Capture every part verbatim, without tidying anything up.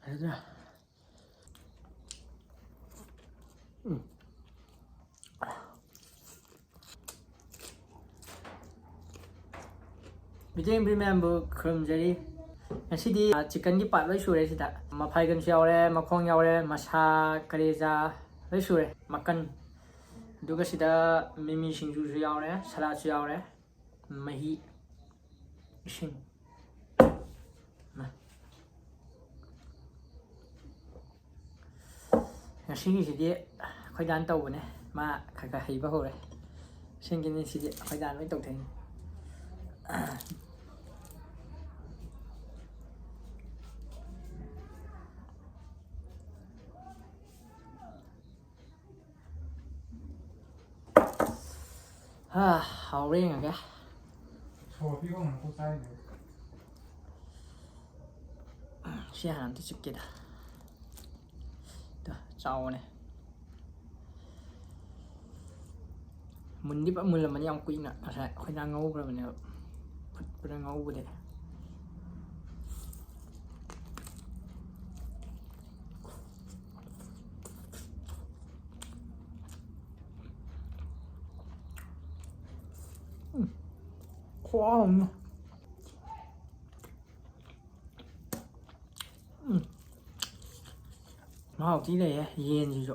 ꯌꯥꯗ꯭ꯔꯥ? ꯎꯝ꯫ ꯃꯤꯇꯩ ꯃꯌꯥꯝꯕꯨ ꯈꯨꯔꯨꯝꯖꯔꯤ꯫ ꯉꯁꯤꯗꯤ, ꯑ, ꯆꯤꯛꯀꯟꯒꯤ ꯄꯥꯔꯠ ꯂꯣꯏ ꯁꯨꯔꯦ ꯁꯤꯗ꯫ ꯃꯐꯥꯏꯒꯟꯁꯨ ꯌꯥꯎꯔꯦ, ꯃꯈꯣꯡ ꯌꯥꯎꯔꯦ, ꯃꯁꯥ, ꯀꯔꯦꯖꯥ ꯂꯣꯏ ꯁꯨꯔꯦ꯫ ꯃꯀꯟ꯫ ꯑꯗꯨꯒ ꯁꯤꯗ ꯃꯤꯃꯤ ꯁꯤꯡꯖꯨꯁꯨ ꯌꯥꯎꯔꯦ, ꯁꯂꯥꯠꯁꯨ ꯌꯥꯎꯔꯦ꯫ ꯃꯍꯤ, ꯏꯁꯤꯡ꯫ ꯃꯥ꯫ ꯉꯁꯤꯒꯤꯁꯤꯗꯤ ꯑꯩꯈꯣꯏ ꯗꯥꯅ ꯇꯧꯕꯅꯦ꯫ ꯃꯥ ꯈꯔ ꯈꯔ ꯍꯩꯕ ꯍꯧꯔꯦ꯫ ꯑꯁꯦꯡꯒꯤꯅꯤ ꯁꯤꯗꯤ ꯑꯩꯈꯣꯏ ꯗꯥꯅ ꯂꯣꯏ ꯇꯧꯊꯣꯛꯏꯅꯤ꯫ ꯍꯥ, ꯍꯥꯎꯔꯦ ꯌꯦꯡꯉꯒꯦ꯫ ꯁꯣꯔ ꯄꯤꯕ ꯉꯝꯃꯛꯄ ꯆꯥꯔꯤꯅꯦ꯫ ꯁꯤ ꯍꯥꯟꯅ ꯑꯝꯇ ꯆꯨꯞꯀꯦꯗ꯫ ꯇ, ꯆꯥꯎꯕꯅꯦ꯫ ꯃꯨꯟꯗꯤ ꯐꯖ ꯃꯨꯜꯂꯝꯃꯅꯤ ꯌꯥꯝ ꯀꯨꯏꯅ꯫ ꯉꯁꯥꯏ ꯑꯩꯈꯣꯏꯅ ꯉꯧꯈ꯭ꯔꯕꯅꯦꯕ꯫ ꯐꯨꯠꯄꯗ ꯉꯧꯕꯗꯤ꯫ ꯎꯝ꯫ ꯈꯨꯍꯥꯎ ꯑꯃ꯫ ꯎꯝ꯫ ꯃꯍꯥꯎ ꯊꯤ ꯂꯩꯌꯦ ꯌꯦꯟꯁꯤꯁꯨ꯫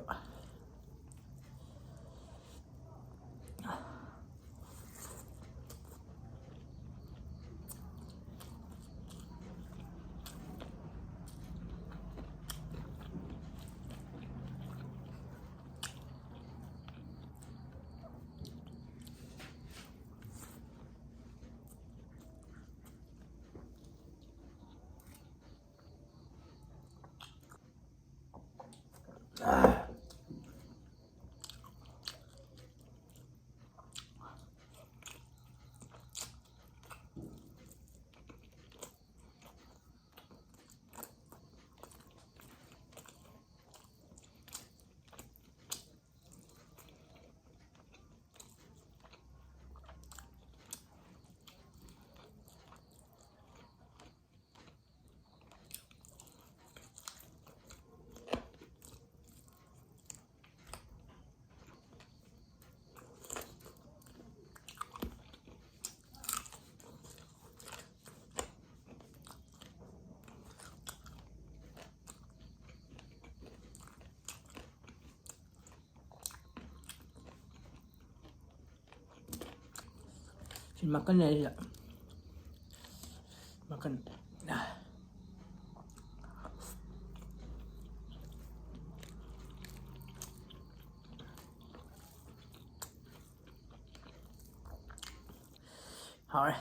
ꯃꯀꯟ ꯍꯥꯏꯁꯤꯗ ꯃꯀꯟ꯫ ꯍꯥꯎꯔꯦ꯫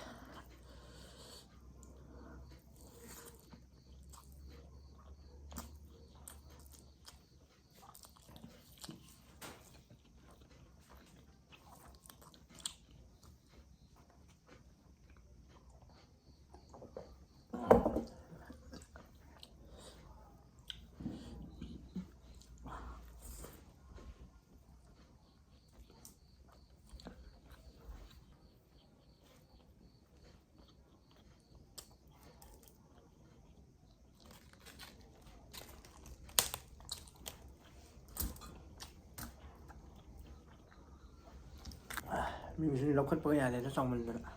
ꯃꯤ ꯃꯁꯤꯡ ꯂꯧꯈꯠꯄꯒ ꯌꯥꯗꯦꯗ, ꯆꯥꯎꯃꯟꯗꯅ꯫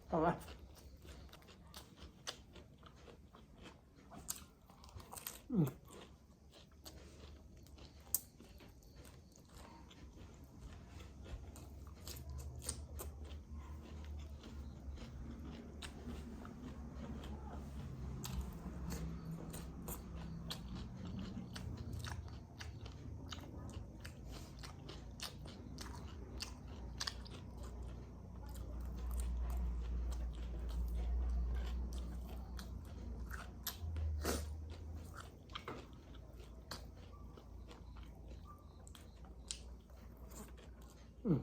ꯇꯧꯔꯦ꯫ ꯎꯝ꯫ ꯎꯝ꯫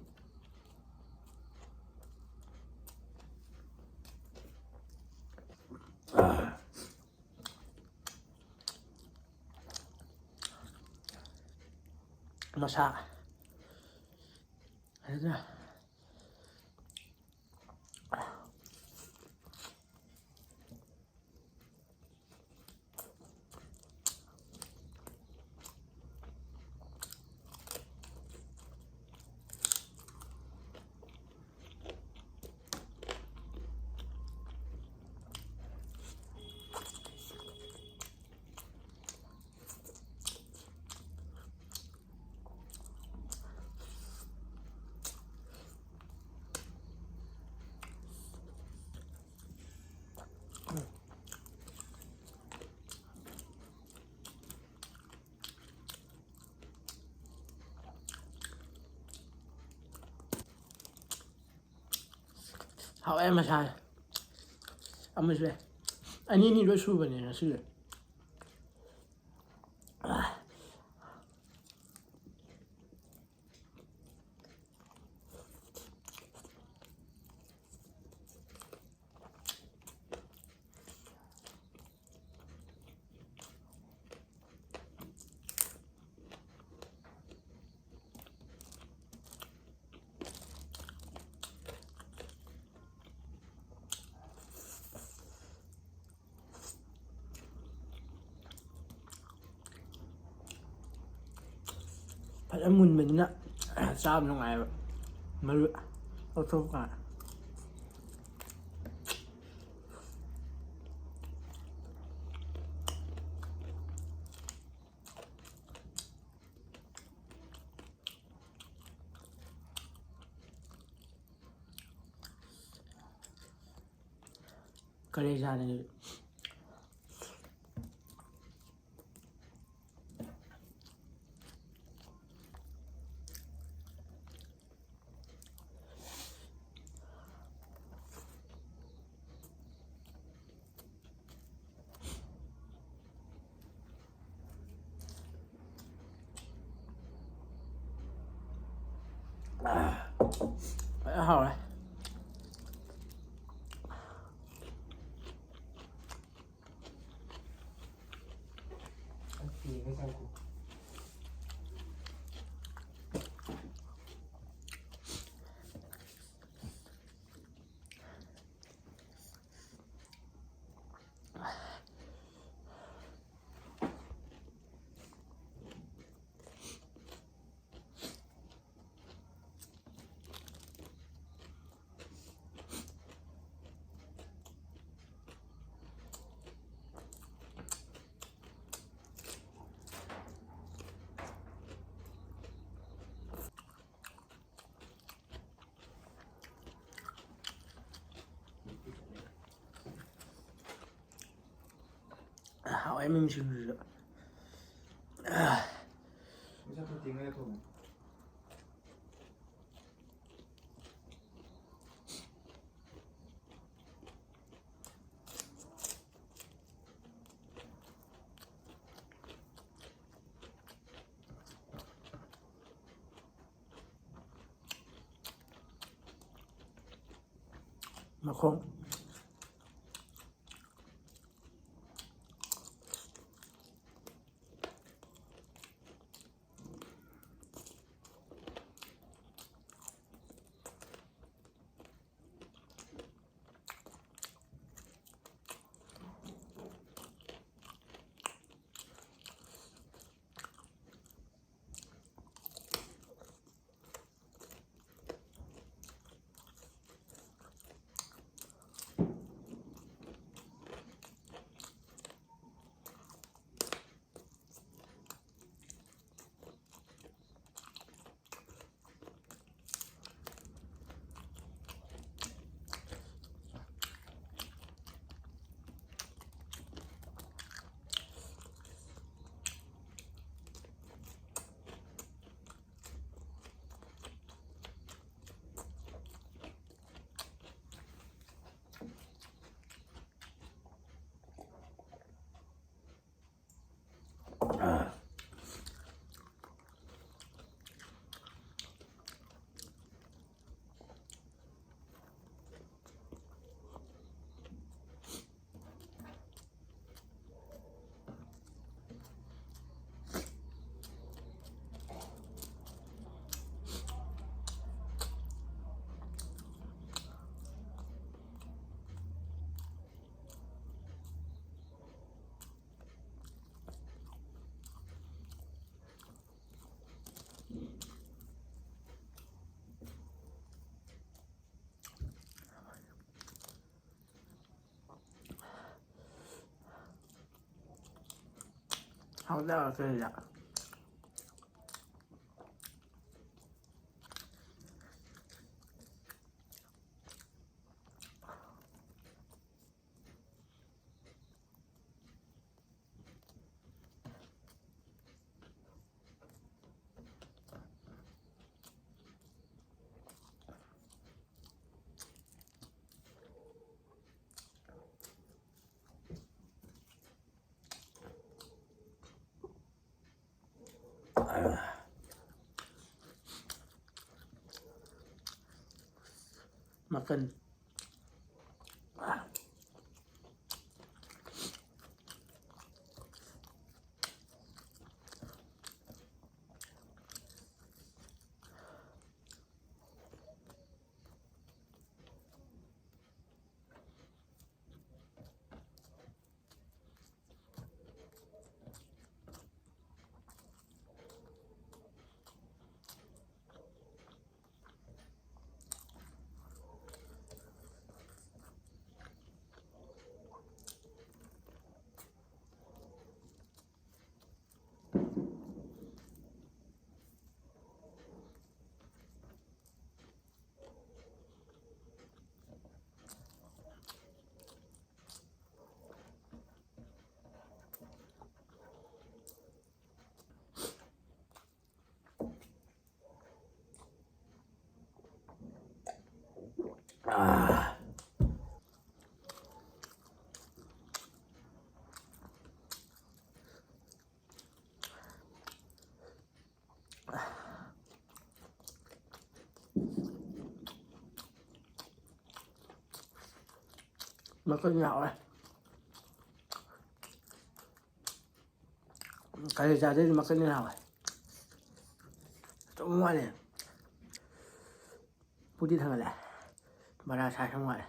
ꯃꯁꯥ꯫ ꯑꯗꯨꯅ ꯍꯥꯎꯋꯦ ꯃꯁꯥꯁꯦ꯫ ꯑꯃꯁꯨ ꯌꯥꯏ꯫ ꯑꯅꯤ ꯑꯅꯤ ꯂꯣꯏ ꯁꯨꯕꯅꯦ ꯉꯁꯤꯁꯦ꯫ ꯐꯖꯅ ꯃꯨꯟꯕꯅꯤꯅ ꯆꯥꯕ ꯅꯨꯡꯉꯥꯏꯕ꯫ ꯃꯔꯨ ꯂꯧꯊꯣꯛꯄ ꯀꯥꯟꯗ꯫ ꯀꯂꯦꯖꯥꯅꯦ꯫ ꯐꯖꯅ ꯍꯥꯎꯔꯦ꯫ ꯍꯥꯎꯋꯦ ꯃꯤꯃꯤ ꯁꯤꯡꯖꯨꯁꯨ꯫ ꯃꯁꯛ ꯈꯔ ꯇꯦꯡꯉꯒ ꯊꯣꯡꯉꯦ꯫ ꯃꯈꯣꯡ꯫ ꯍꯥꯎꯗ ꯀꯩꯗ꯫ ꯃꯈꯜ꯫ ꯑꯥ꯫ ꯃꯈꯜ ꯌꯥꯎꯋꯦ꯫ ꯀꯂꯦꯖꯥꯗꯩꯗꯤ ꯃꯈꯜ ꯍꯦꯟꯅ ꯍꯥꯎꯋꯦ꯫ ꯑꯗꯨꯝ ꯋꯥꯠꯂꯤ꯫ ꯄꯨꯛꯇꯤ ꯊꯟꯒꯠꯂꯦ꯫ ꯕꯣꯔꯥ ꯁꯥꯏ ꯁꯨꯝ ꯋꯥꯠꯂꯦ꯫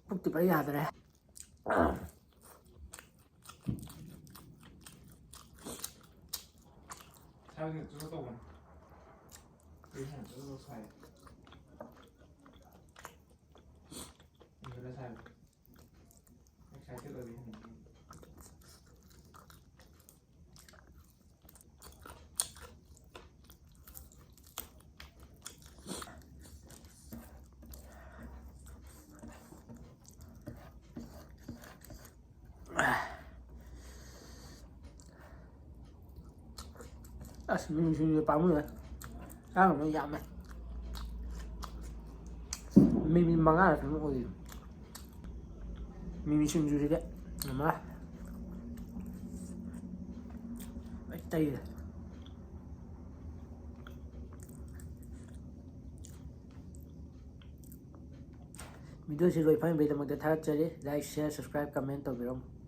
ꯄꯨꯛꯇꯤ ꯄꯨꯔꯥ ꯌꯥꯗ꯭ꯔꯦ꯫ ꯁꯥꯏꯕꯗꯤ ꯆꯨꯔ ꯇꯧꯕꯅꯤ꯫ ꯑꯩ ꯍꯥꯟꯅ ꯆꯨꯔ ꯇꯧ ꯁꯥꯏ꯫ ꯏꯟꯗ꯭ꯔ ꯁꯥꯏꯕ꯫ ꯑꯦꯛꯁꯥꯏꯇꯦꯠ ꯑꯣꯏꯕ ꯍꯦꯟꯕ꯫ ꯑꯁ, ꯃꯤꯃꯤ ꯁꯤꯡꯖꯨ ꯄꯥꯝꯃꯨꯏꯌꯦ꯫ ꯆꯥꯅꯕ ꯌꯥꯝꯃꯦ꯫ ꯃꯤꯃꯤ ꯃꯉꯥꯔ ꯀꯩꯅꯣꯝ ꯑꯣꯏꯔꯤ꯫ ꯃꯤꯃꯤ ꯁꯤꯡꯖꯨꯁꯤꯗꯤ ꯉꯝꯃꯔꯣꯏ꯫ ꯇꯩꯔꯦ꯫ ꯚꯤꯗꯤꯑꯣꯁꯤ ꯂꯣꯏ ꯐꯪꯕꯒꯤꯗꯃꯛꯇ ꯊꯥꯒꯠꯆꯔꯤ꯫ Like, share, subscribe, comment ꯇꯧꯕꯤꯔꯝꯃꯨ꯫